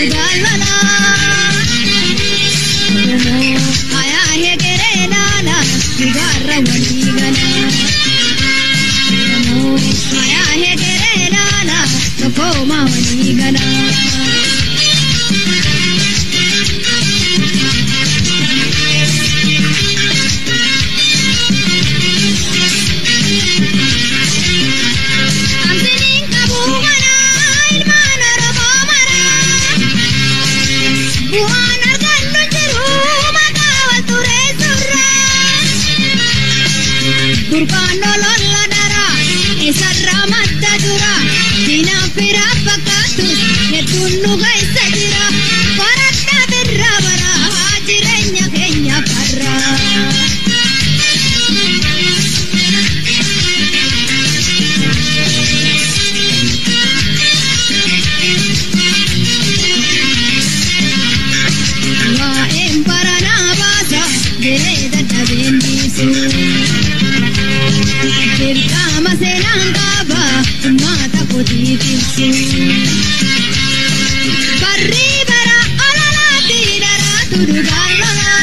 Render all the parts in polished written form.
dhugaan lola. Oromoo hayaa hegeree laala dhugaarra walii gala. Oromoo hayaa hegeree laala tokkummaa walii gala. Amsiniin qabu mana ilmaan Oromoo mara. Bu'aan argannu jiru maqaa wal tureessurra. Gurbaan ololla dara isarraa madda dura. Diinaan firaa fakkaatus hedduun nu keessa jira. Baradhaa birraa bara jireenya keenya farra. Waa'een baranaa baasa jiree dadhabeen dhiisu. Dirqama seenaan qaba uummata kootiif ibsu. Barri bara ololaatti daraatu dhugaan lola.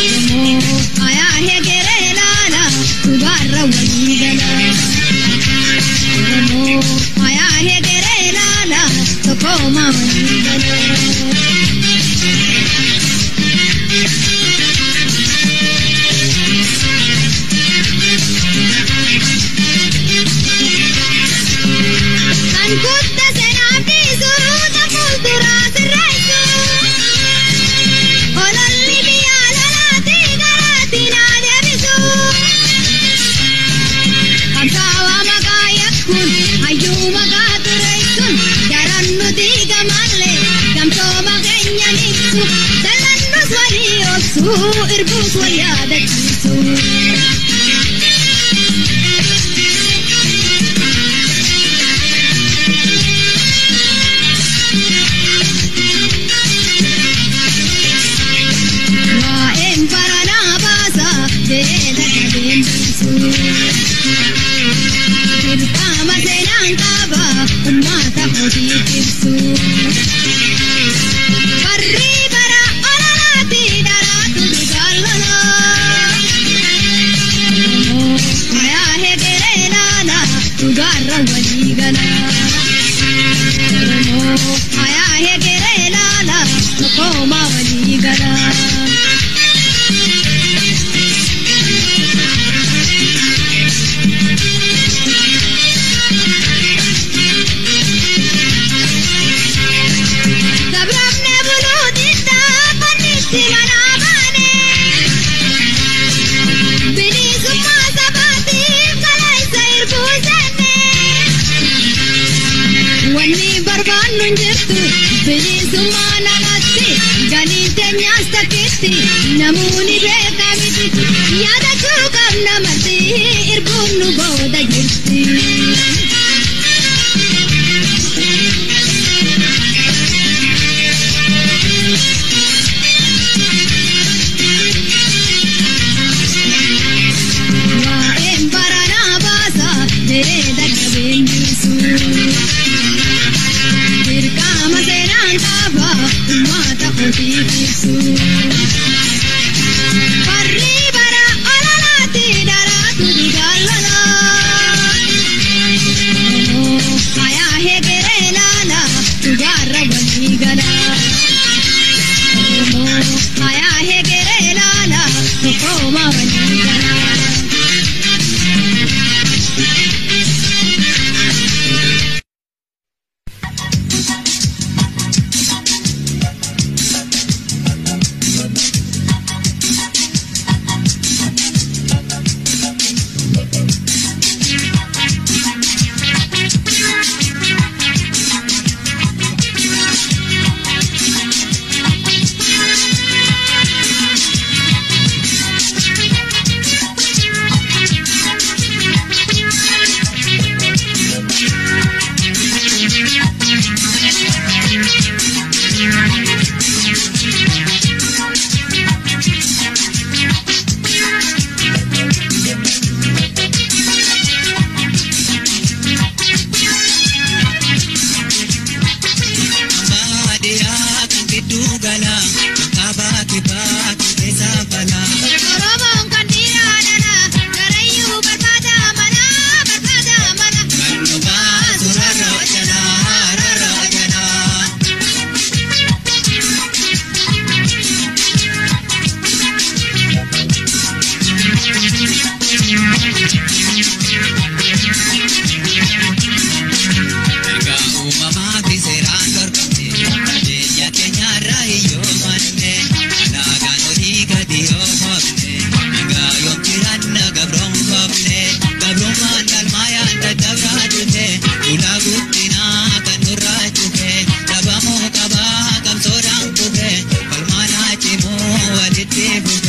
Oromoo hayaa hegeree laala dhugaarra walii gala. Oromoo hayaa hegeree laala tokkummaa walii gala. Kan guddaa seenaaf dhiisu kan fuulduraa sirreessu. Ololli biyya lolaatti garaatti naa deebisu. Qabsaawaa maqaa yakkuun hayyuu maqaa tureessuun daran nuti gamallee gamtooma keenya ibsu. Dallannus walii obsu irbuus wal yaadachiisu. Waa'een baranaa baasa jedhee dadhabeen dhiisu. Dirqama seenaan qaba uummata kootiif ibsu. Barri bara ololaatti daraatu dhugaan lola. Oromoo hayaa hegeree laala dhugaarra walii gala. Oromoo hayaa hegeree laala tokkummaa walii gala. Gabraafne buluutiin fannitti manaa baane. Bilisummaa sabaatiif kaleessa irbuu seenne. Wanni barbaannu hin jirtu bilisummaan alatti galiin teenyaas takkitti namoonni beekaa miti. Yaadachuu qabna marti irbuun nu booda jirti. Waa'een baranaa baasa jedhee dadhabeen dhiisu. Dirqama seenaan qaba uummata kootiif ibsu. Barri bara ololaatti daraatu dhugaan lola. Oromoo hayaa hegeree laala dhugaarra walii gala. Oromoo hayaa hegeree laala tokkummaa walii gala. Walitti fufu.